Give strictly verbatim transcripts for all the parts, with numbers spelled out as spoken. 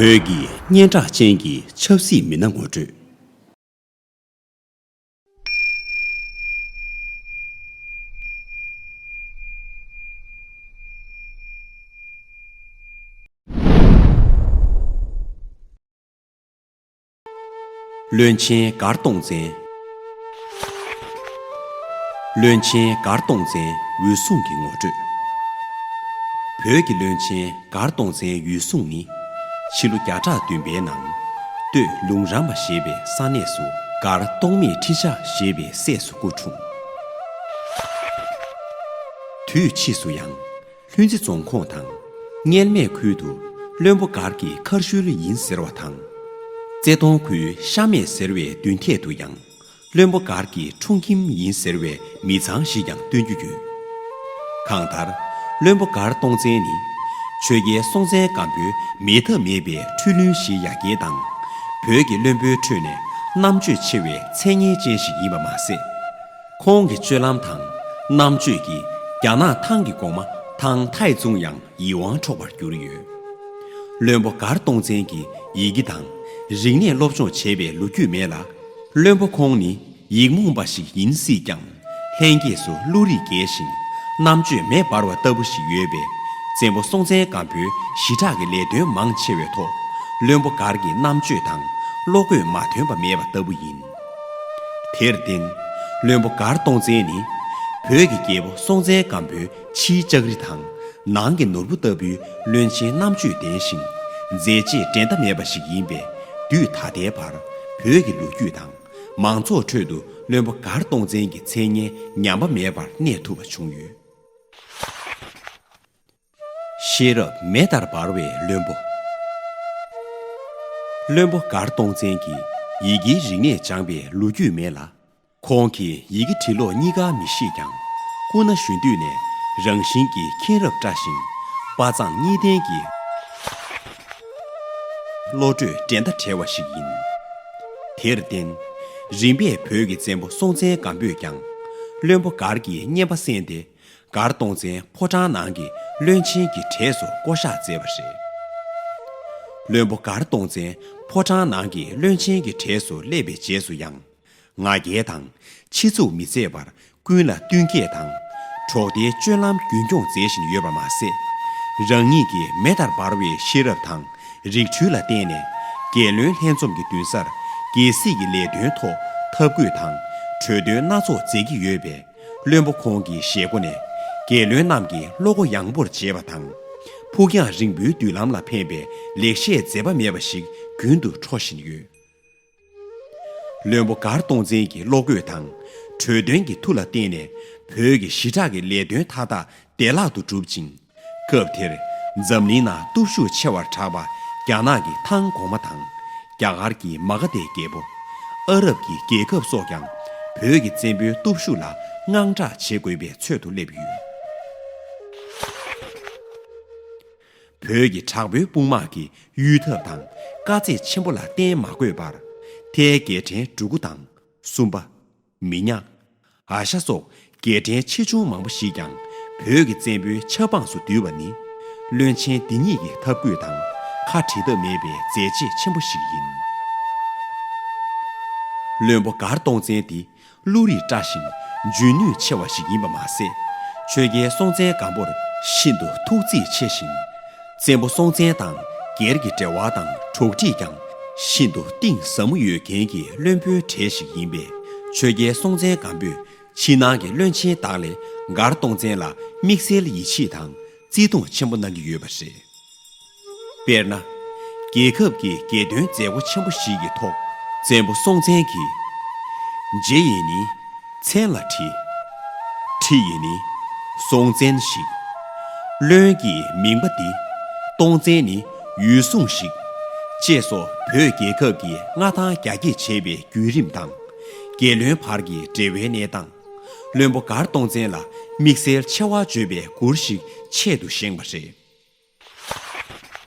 བོད་ཀྱི་སྙན་གྲགས་ཅན་གྱི་ཆབ་སྲིད་མི་སྣ་ངོ་སྤྲོད། བློན་ཆེན་མགར་སྟོང་བཙན། བློན་ཆེན་མགར་སྟོང་བཙན་འོད་སྲུང་གི་ངོ་སྤྲོད། བོད་ཀྱི་བློན་ཆེན་མགར་སྟོང་བཙན་འོད་སྲུང་ནི། ཕྱི་ལོ་བརྒྱ་ཕྲག་བདུན་པའི་ནང་། སྟོད་ལུང་རམ་པ་ཞེས་པའི་ས་གནས་སུ། མགར་སྟོང་མེད་ཁྲི་ཆགས་ཞེས་པའི་སྲས་སུ་སྐུ་འཁྲུངས། དུས་ཕྱིས་སུ་ཡང་། ལྷུན་རྩེ་རྫོང་ཁོངས་དང་། མངལ་སྨད་ཁུལ་དུ་བློན་པོ་མགར་གྱི་མཁར་ཤུལ་ཡིན་ཟེར་བ་དང་། རྩེ་གདོང་ཁུལ་ཤ་མེད་ཟེར་བའི་མདུན་ཐད་དུ་ཡང་། བློན་པོ་མགར་གྱི་འཁྲུངས་ཁྱིམ་ཡིན་ཟེར་བའི་མི་ཚང་ཞིག་ཀྱང་སྟོན་རྒྱུ་ཡོད། གང་ལྟར། བློན་པོ་མགར་སྟོང་བཙན་ནི། ཆོས་རྒྱལ་སྲོང་བཙན་སྒམ་པོའི་མེད་ཐབས་མེད་པའི་འཁྲུལ་བླུན་ཞིག་ཡ་གྱལ་དང་། བོད་ཀྱི་བློན་པོའི་ཁྲོད་ནས་རྣམ་དཔྱོད་ཆེ་བའི་མཚན་སྙན་ཅན་ཞིག་ཡིན་པ་མ་ཟད། ཁོང་གི་སྤྱོད་ལམ་དང་རྣམ་དཔྱོད་ཀྱིས་རྒྱ་ནག་ཐང་གི་གོང་མ་ཐང་ཐའི་ཙུང་ཡང་ཡིད་དབང་འཕྲོག་པར་གྱུར་ཡོད། བློན་པོ་མགར་སྟོང་བཙན་གྱིས་ཡི་གེ་དང་རིག་གནས་སློབ་སྦྱོང་བྱས་པའི་ལོ་རྒྱུས་མེད་ལ། བློན་པོ་ཁོང་ནི་ཡིག་རྨོངས་པ་ཞིག་ཡིན་སྲིད་ཀྱང་། ལྷན་སྐྱེས་སུ་བློ་རིག་རྒྱས་ཤིང་རྣམ་དཔྱོད་མེ་འབར་བ་ལྟ་བུ་ཞིག་ཡོད་པས། བཙན་པོ་སྲོང་བཙན་སྒམ་པོའི་ཞི་དྲག་གི་ལས་དོན་མང་ཆེ་བའི་ཐོག་བློན་པོ་མགར་གྱི་རྣམ་དཔྱོད་དང་བློ་བཀོད་མ་ཐོན་པ་མེད་པ་ལྟ་བུ་ཡིན། དེར་བརྟེན། བློན་པོ་མགར་སྟོང་བཙན་ནི་བོད་ཀྱི་རྒྱལ་པོ་སྲོང་བཙན་སྒམ་པོའི་ཕྱིའི་ལྕགས་རི་དང་ནང་གི་ནོར་བུ་ལྟ་བུའི་བློན་ཆེན་རྣམ་དཔྱོད་ལྡན་ཞིང་མཛད་རྗེས་འགྲན་ཟླ་མེད་པ་ཞིག་ཡིན་པས། དུས་ད་ལྟའི་བར་བོད་ཀྱི་ལོ་རྒྱུས་དང་མང་ཚོགས་ཁྲོད་དུ་བློན་པོ་མགར་སྟོང་བཙན་གྱི་མཚན་སྙན་ཉམས་པ་མེད་པར་གནས་ཐུབ་པ་བྱུང་ཡོད། ཤེས་རབ་མེ་ལྟར་འབར་བའི་བློན་པོ། བློན་པོ་མགར་སྟོང་བཙན་གྱིས་ཡི་གེའི་རིག་གནས་སྦྱངས་པའི་ལོ་རྒྱུས་མེད་ལ། ཁོང་གིས་ཡི་གེ་བྲི་ཀློག་གཉིས་ཀ་མི་ཤེས་ཀྱང་། སྐུ་ན་གཞོན་དུས་ནས་རང་བཞིན་གྱིས་མཁྱེན་རབ་བཀྲ་ཞིང་། དཔའ་མཛངས་གཉིས་ལྡན་གྱི་བློ་གྲོས་འགྲན་ཟླ་བྲལ་བ་ཞིག་ཡིན། དེར་བརྟེན། རིམ་པས་བོད་ཀྱི་བཙན་པོ་སྲོང་བཙན་སྒམ་པོས་ཀྱང་། བློན་པོ་མགར་གྱི་རྔན་པ་གསན་ཏེ། མགར་སྟོང་བཙན་ཕོ་བྲང་ནང་གི་བློན་ཆེན་གྱི་གྲས་སུ་བསྐོ་གཞག་མཛད་པ་རེད། བློན་པོ་མགར་སྟོང་བཙན་ཕོ་བྲང་ནང་གི་བློན་ཆེན་གྱི་གྲས་སུ་སླེབས་པའི་རྗེས་སུ་ཡང་། ང་རྒྱལ་དང་། ཕྱི་ཚུགས་མི་བརྩད་པར་ཀུན་ལ་བསྟུན་མཁས་དང་། གྲོགས་དེའི་སྤྱོད་ལམ་རྒྱུན་སྐྱོང་མཛད་བཞིན་ཡོད་པ་མ་ཟད། རང་ཉིད་ཀྱི་མེ་ལྟར་འབར་བའི་ཤེས་རབ་དང་། རིག་འཕྲུལ་ལ་བརྟེན་ནས། རྒྱལ་བློན་ལྷན་འཛོམས་ཀྱི་མདུན་སར། རྒྱལ་སྲིད་ཀྱི་ལས་དོན་ཐོག་ཐབས་བཀོད་དང་། གྲོས་འདོན་སྣ་ཚོགས་མཛད་ཀྱི་ཡོད་པས། བློན་པོ་ཁོང་གི་བཞེས་སྒོ་ནས། རྒྱལ་བློན་རྣམས་ཀྱི་བློ་སྒོ་ཡངས་པོར་འབྱེད་པ་དང་། ཕུགས་རྒྱང་རིང་པོའི་མདུན་ལམ་ལ་ཕན་པའི་ལེགས་བཤད་མཛད་པ་མེད་པ་ཞིག་རྒྱུན་དུ་འཕྲོ་བཞིན་ཡོད། བློན་པོ་མགར་སྟོང་བཙན་གྱི་བློ་བཀོད་དང་། གྲོས་འདོན་གྱི་མཐུ་ལ་བརྟེན་ནས། བོད་ཀྱི་ཞི་དྲག་གི་ལས་དོན་མཐའ་དག་བདེ་བླག་ཏུ་གྲུབ་ཅིང་། སྐབས་དེར་འཛམ་གླིང་ནང་སྟོབས་ཤུགས་ཆེ་བར་གྲགས་པ་རྒྱ་ནག་གི་ཐང་གོང་མ་དང་། རྒྱ་གར་གྱི་མ་ག་དྷའི་རྒྱལ་པོ། ཨ་རབ་ཀྱི་རྒྱལ་ཁབ་སོགས་ཀྱང་བོད་ཀྱི་བཙན་པོའི་སྟོབས་ཤུགས་ལ་དངངས་སྐྲག་བྱེད་དགོས་པའི་ཚོད་དུ་སླེབས་ཡོད། བོད་ཀྱི་དྲག་པོའི་དཔུང་དམག་གི་གཡུལ་འཐབ་དང་དཀའ་ཚེགས་ཆེན་པོ་ལ་བརྟེན་མ་དགོས་པར། མཐའི་རྒྱལ་ཕྲན་འབྲུ་གུ་དང་། སུམ་པ། མི་ཉག་ཨ་ཤ་སོགས་རྒྱལ་ཕྲན་ཆེ་ཆུང་མང་པོ་ཞིག་ཀྱང་བོད་ཀྱི་བཙན་པོའི་ཆབ་འབངས་སུ་བསྡུས་པ་ནི། བློན་ཆེན་འདི་ཉིད་ཀྱི་ཐབས་བཀོད་དང་ཁ་བྲལ་ཐབས་མེད་པའི་མཛད་རྗེས་ཆེན་པོ་ཞིག་ཡིན། བློན་པོ་མགར་སྟོང་བཙན་འདི་བློ་རིག་བཀྲ་ཞིང་འཇོན་ནུས་ཆེ་བ་ཞིག་ཡིན་པ་མ་ཟད། ཆོས་རྒྱལ་སྲོང་བཙན་སྒམ་པོར་ཤིན་ཏུ་ཐུགས་རྩིས་ཆེ་ཞིང་། བཙན་པོ་སྲོང་བཙན་དང་སྒེར་གྱི་འབྲེལ་བ་དང་གྲོགས་འདྲིས་ཀྱང་ཤིན་ཏུ་གཏིང་ཟབ་མོ་ཡོད་མཁན་གྱི་བློན་པོའི་གྲས་ཤིག་ཡིན་པས། ཆོས་རྒྱལ་སྲོང་བཙན་སྒམ་པོས་ཕྱི་ནང་གི་བློན་ཆེན་དག་ལས་མགར་སྟོང་བཙན་ལ་དམིགས་བསལ་ཡིད་ཆེས་དང་བརྩི་མཐོང་ཆེན་པོ་གནང་གི་ཡོད་པ་རེད། དཔེར་ན། རྒྱལ་ཁབ་ཀྱི་རྒྱལ་དོན་མཛད་སྒོ་ཆེན་པོ་ཞིག་གི་ཐོག་བཙན་པོ་སྲོང་བཙན་གྱིས། རྗེ་ཡིས་ནི་མཚན་ལ་བྲིས། ཁྲི་ཡིས་ནི་སྲོང་བཙན་ཞིག་བློན་གྱི་མིང་པ་འདི་སྟོང་བཙན་ནི་འོད་སྲུང་ཞིག་ཅེས་སོགས་བོད་རྒྱལ་ཁབ་ཀྱི་མངའ་ཐང་རྒྱ་སྐྱེད་བྱེད་པའི་བརྒྱུད་རིམ་དང་། རྒྱལ་བློན་བར་གྱི་འབྲེལ་བའི་གནས་སྟངས། བློན་པོ་མགར་སྟོང་བཙན་ལ་དམིགས་བསལ་ཆེ་བ་བརྗོད་པའི་མགུར་ཞིག་ཆེད་དུ་བཞེངས་པ་རེད།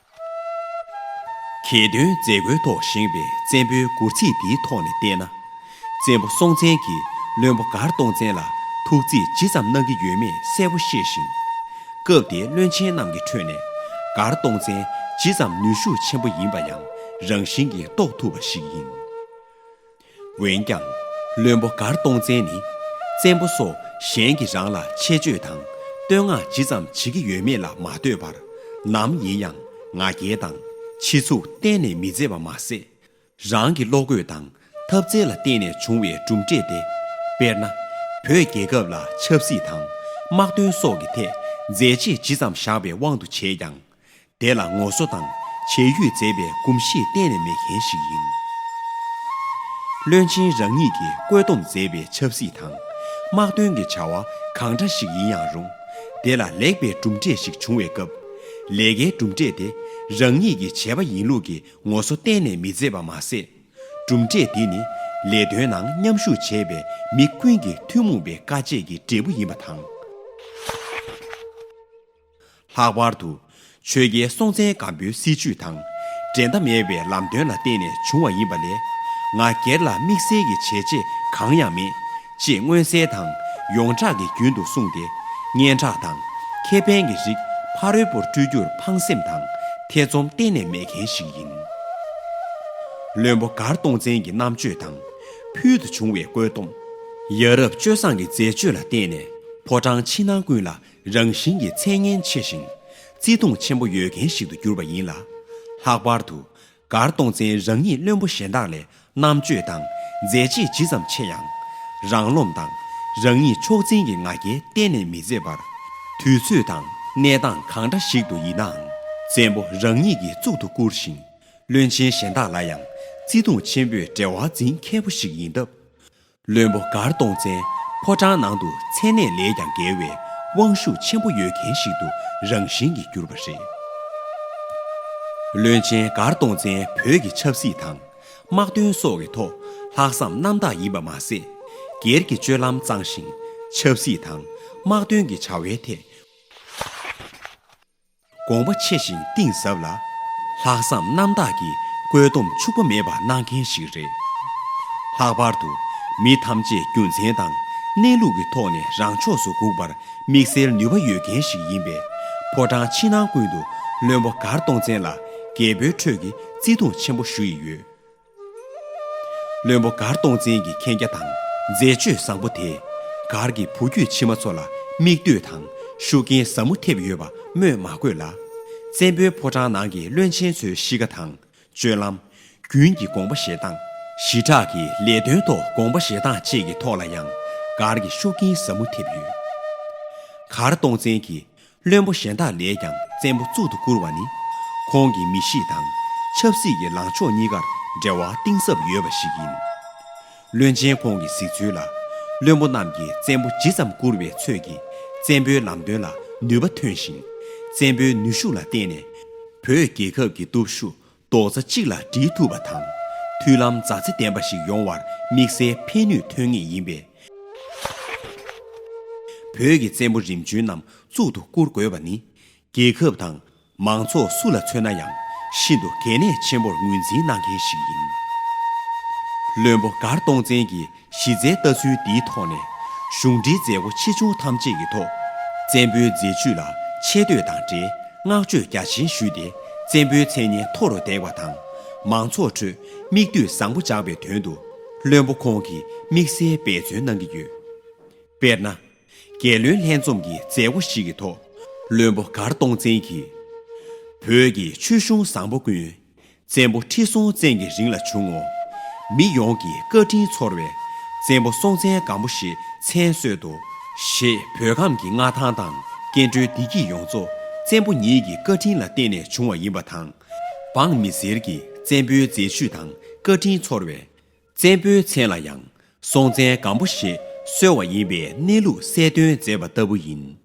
གྱེར་འདོན་མཛད་སྒོའི་ཐོག་བཞེངས་པའི་བཙན་པོའི་མགུར་ཚིག་འདིའི་ཐོག་ནས་བལྟས་ན། བཙན་པོ་སྲོང་བཙན་གྱིས་བློན་པོ་མགར་སྟོང་བཙན་ལ་ཐུགས་རྩིས་ཇི་ཙམ་གནང་གི་ཡོད་མེད་གསལ་པོ་ཤེས་ཤིང་། སྐབས་དེའི་བློན་ཆེན་རྣམས་ཀྱི་ཁྲོད་ནས་ མགར་སྟོང་བཙན་ཇི་ཙམ་ནུས་ཤུགས་ཆེན་པོ་ཡིན་པ་ཡང་རང་བཞིན་གྱིས་རྟོགས་ཐུབ་པ་ཞིག་ཡིན། འོན་ཀྱང་། བློན་པོ་མགར་སྟོང་བཙན་ནི། བཙན་པོ་སོགས་གཞན་གྱིས་རང་ལ་ཆེ་བརྗོད་དང་བསྟོད་བསྔགས་ཇི་ཙམ་བྱེད་ཀྱི་ཡོད་མེད་ལ་མ་ལྟོས་པར། ནམ་ཡིན་ཡང་ང་རྒྱལ་དང་ཕྱི་ཚུགས་གཏན་ནས་མི་མཛད་པ་མ་ཟད། རང་གི་བློ་རྒོད་དང་འཐབ་རྩལ་ལ་བརྟེན་ནས་བྱུང་བའི་གྲུབ་འབྲས་དེ། དཔེར་ན། བོད་རྒྱལ་ཁབ་ལ་ཆབ་སྲིད་དང་དམག་དོན་སོགས་ཀྱི་ཐད་མཛད་རྗེས་ཇི་ཙམ་བཞག་པའི་དབང་དུ་བྱས་ཀྱང་། དེ་ལ་ངོ་སོ་དང་བྱས་ཡུས་མཛད་པའི་གོམས་གཤིས་གཏན་ནས་མེད་མཁན་ཞིག་ཡིན། བློན་ཆེན་རང་ཉིད་ཀྱིས་བཀོད་འདོམས་མཛད་པའི་ཆབ་སྲིད་དང་དམག་དོན་གྱི་བྱ་བ་གང་འདྲ་ཞིག་ཡིན་ཡང་རུང་། དེ་ལ་ལེགས་པའི་གྲུབ་འབྲས་ཤིག་བྱུང་བའི་སྐབས། ལས་ཀའི་གྲུབ་འབྲས་དེ་རང་ཉིད་ཀྱི་བྱས་པ་ཡིན་ལུགས་ཀྱི་ངོ་སོ་གཏན་ནས་མི་མཛད་པ་མ་ཟད། གྲུབ་འབྲས་འདི་ནི་ལས་དོན་ནང་མཉམ་ཞུགས་བྱས་པའི་མི་ཀུན་གྱི་ཐུན་མོང་བའི་དཀའ་སྤྱད་ཀྱི་འབྲས་བུ་ཡིན་པ་དང་། ལྷག་པར་དུ། ཆོས་རྒྱལ་སྲོང་བཙན་སྒམ་པོའི་སྲིད་བྱུས་དང་། འགྲན་ཟླ་མེད་པའི་ལམ་སྟོན་ལ་བརྟེན་ནས་བྱུང་བ་ཡིན་པ་ལས། ང་སྒེར་ལ་དམིགས་བསལ་གྱི་བྱས་རྗེས་གང་ཡང་མེད། ཅེས་མངོན་གསལ་དང་ཡོངས་གྲགས་ཀྱི་རྒྱུན་དུ་གསུངས་ཏེ། སྙན་གྲགས་དང་ཁེ་ཕན་གྱི་རིགས་ཕ་རོལ་པོར་སྤྲོད་རྒྱུར་ཕངས་སེམས་དང་ཐེ་ཚོམ་གཏན་ནས་མེད་མཁན་ཞིག་ཡིན། བློན་པོ་མགར་སྟོང་བཙན་གྱི་རྣམ་དཔྱོད་དང་། ཕུལ་དུ་བྱུང་བའི་བཀོད་འདོམས། ཡ་རབས་སྤྱོད་བཟང་གི་མཛད་སྤྱོད་ལ་བརྟེན་ནས་ཕོ་བྲང་ཕྱི་ནང་ཀུན་ལ་རང་བཞིན་གྱིས་མཚན་སྙན་ཆེ་ཞིང་བརྩི་མཐོང་ཆེན་པོ་ཡོད་མཁན་ཞིག་ཏུ་གྱུར་པ་ཡིན་ལ། ལྷག་པར་དུ། མགར་སྟོང་བཙན་རང་ཉིད་བློན་པོ་གཞན་དག་ལས་རྣམ་དཔྱོད་དང་མཛད་རྗེས་ཇི་ཙམ་ཆེ་ཡང་། རང་རློམ་དང་རང་ཉིད་མཆོག་འཛིན་གྱི་ང་རྒྱལ་གཏན་ནས་མི་མཛད་པར། དུས་ཚོད་དང་གནས་སྟངས་གང་འདྲ་ཞིག་ཏུ་ཡིན་ནའང་། བཙན་པོ་རང་ཉིད་ཀྱིས་གཙུག་ཏུ་བཀུར་ཞིང་། བློན་ཆེན་གཞན་དག་ལ་ཡང་བརྩི་མཐོང་ཆེན་པོས་འབྲེལ་བ་འཛིན་མཁས་པོ་ཞིག་ཡིན་སྟབས། བློན་པོ་མགར་སྟོང་བཙན་ཕོ་བྲང་ནང་དུ་མཚན་གནས་ལས་ཀྱང་བརྒལ་བའི་དབང་ཤུགས་ཆེན་པོ་ཡོད་མཁན་ཞིག་ཏུ་རང་བཞིན་གྱིས་གྱུར་པ་རེད། བློན་ཆེན་མགར་སྟོང་བཙན་བོད་ཀྱི་ཆབ་སྲིད་དང་དམག་དོན་སོགས་ཀྱི་ཐོག་ལྷག་བསམ་རྣམ་དག་ཡིན་པ་མ་ཟད། སྒེར་གྱི་སྤྱོད་ལམ་གཙང་ཞིང་ཆབ་སྲིད་དང་དམག་དོན་གྱི་བྱ་བའི་ཐད། དགོངས་པ་ཆེ་ཞིང་གཏིང་ཟབ་ལ། ལྷག་བསམ་རྣམ་དག་གིས་བཀོད་འདོམས་འཕྱུགས་པ་མེད་པ་གནང་མཁན་ཞིག་རེད། ལྷག་པར་དུ། མི་ཐམས་ཅད་རྒྱུ་མཚན་དང་གནས་ལུགས་ཀྱི་ཐོག་ནས་རང་ཕྱོགས་སུ་སྒུག་པར་དམིགས་བསལ་ནུས་པ་ཡོད་མཁན་ཞིག་ཡིན་པས། ཕོ་བྲང་ཕྱི་ནང་ཀུན་ཏུ་བློན་པོ་མགར་སྟོང་བཙན་ལ་རྒྱལ་པོའི་ཁྲོད་ཀྱི་བརྩི་མཐོང་ཆེན་པོ་ཞུ་ཡི་ཡོད། བློན་པོ་མགར་སྟོང་བཙན་གྱི་མཁྱེན་རྒྱ་དང་མཛད་སྤྱོད་བཟང་པོ་དེས། མགར་གྱི་བུ་རྒྱུད་ཕྱི་མ་ཚོ་ལ་མིག་ལྟོས་དང་ཤུགས་རྐྱེན་ཟབ་མོ་ཐེབས་ཡོད་པ་སྨོས་མ་དགོས་ལ། བཙན་པོའི་ཕོ་བྲང་ནང་གི་བློན་ཆེན་ཚོའི་གཤིས་ཀ་དང་སྤྱོད་ལམ། རྒྱུན་གྱི་དགོངས་པ་བཞེས་སྟངས། ཞི་དྲག་གི་ལས་དོན་ཐོག་དགོངས་པ་བཞེས་སྟངས་བཅས་ཀྱི་ཐོག་ལ་ཡང་མགར་གྱི་ཤུགས་རྐྱེན་ཟབ་མོ་ཐེབས་ཡོད། མགར་སྟོང་བཙན་གྱིས། བློན་པོ་གཞན་དག་ལས་ཀྱང་བཙན་པོ་གཙུག་ཏུ་བཀུར་བ་ནི། ཁོང་གི་མི་གཤིས་དང་ཆབ་སྲིད་ཀྱི་ལངས་ཕྱོགས་གཉིས་ཀར་འབྲེལ་བ་གཏིང་ཟབ་ཡོད་པ་ཞིག་ཡིན། བློན་ཆེན་ཁོང་གིས་གཟིགས་ཚུལ་ལ། བློན་པོ་རྣམས་ཀྱིས་བཙན་པོ་ཇི་ཙམ་བཀུར་བའི་ཚོད་ཀྱིས་བཙན་པོའི་ལམ་སྟོན་ལ་ནུས་པ་ཐོན་ཞིང་། བཙན་པོའི་ནུས་ཤུགས་ལ་བརྟེན་ནས་བོད་རྒྱལ་ཁབ་ཀྱི་སྟོབས་ཤུགས་རྡོག་རྩ་གཅིག་ལ་སྒྲིལ་ཐུབ་པ་དང་། མཐུན་ལམ་མཛའ་བརྩེ་ལྡན་པ་ཞིག་ཡོང་བར་དམིགས་བསལ་ཕན་ནུས་ཐོན་ངེས་ཡིན་པས། བོད་ཀྱི་བཙན་པོ་རིམ་བྱོན་རྣམས་གཙུག་ཏུ་བཀུར་དགོས་པ་ནི། རྒྱལ་ཁབ་དང་མང་ཚོགས་སུ་ལ་མཚོན་ན་ཡང་ཤིན་ཏུ་གལ་གནད་ཆེན་པོར་ངོས་འཛིན་གནང་མཁན་ཞིག་ཡིན། བློན་པོ་མགར་སྟོང་བཙན་གྱི་གཞི་རྩའི་ལྟ་ཚུལ་འདིའི་ཐོག་ནས་གཞུང་འབྲེལ་མཛད་སྒོ་ཆེ་ཆུང་ཐམས་ཅད་ཀྱི་ཐོག་བཙན་པོའི་མཛད་བྱུས་ལ་ཆེ་བསྟོད་དང་འབྲེལ་བསྔགས་བརྗོད་རྒྱ་ཆེན་ཞུས་ཏེ། བཙན་པོའི་མཚན་སྙན་མཐོ་རུ་བསྡེགས་པ་དང་། མང་ཚོགས་ཁྲོད་མིག་ལྟོས་བཟང་པོ་འཇགས་པའི་དོན་དུ་བློན་པོ་ཁོང་གིས་དམིགས་བསལ་འབད་བརྩོན་གནང་གི་ཡོད། དཔེར་ན། རྒྱལ་བློན་ལྷན་འཛོམས་ཀྱི་མཛད་སྒོ་ཞིག་གི་ཐོག་བློན་པོ་མགར་སྟོང་བཙན་གྱིས། བོད་ཀྱི་ཆོས་གཞུང་བཟང་པོ་ཀུན། བཙན་པོ་ཁྲི་སྲོང་བཙན་གྱི་རིང་ལ་བྱུང་ངོ་། མི་ཡོངས་ཀྱི་བཀའ་དྲིན་ཚོར་བས། བཙན་པོ་སྲོང་བཙན་སྒམ་པོ་ཞེས་མཚན་གསོལ་ཏོ། ཞེས་བོད་ཁམས་ཀྱི་མངའ་ཐང་དང་སྐྱེ་འགྲོའི་བདེ་སྐྱིད་ཡོངས་རྫོགས་བཙན་པོ་ཉིད་ཀྱི་བཀའ་དྲིན་ལ་བརྟེན་ནས་བྱུང་བ་ཡིན་པ་དང་། འབངས་མི་སེར་གྱིས་བཙན་པོའི་མཛད་བྱུས་དང་བཀའ་དྲིན་ཚོར་བས། བཙན་པོའི་མཚན་ལ་ཡང་སྲོང་བཙན་སྒམ་པོ་ཞེས་གསོལ་བ་ཡིན་པའི་གནས་ལུགས་གསལ་སྟོན་མཛད་པ་ལྟ་བུ་ཡིན།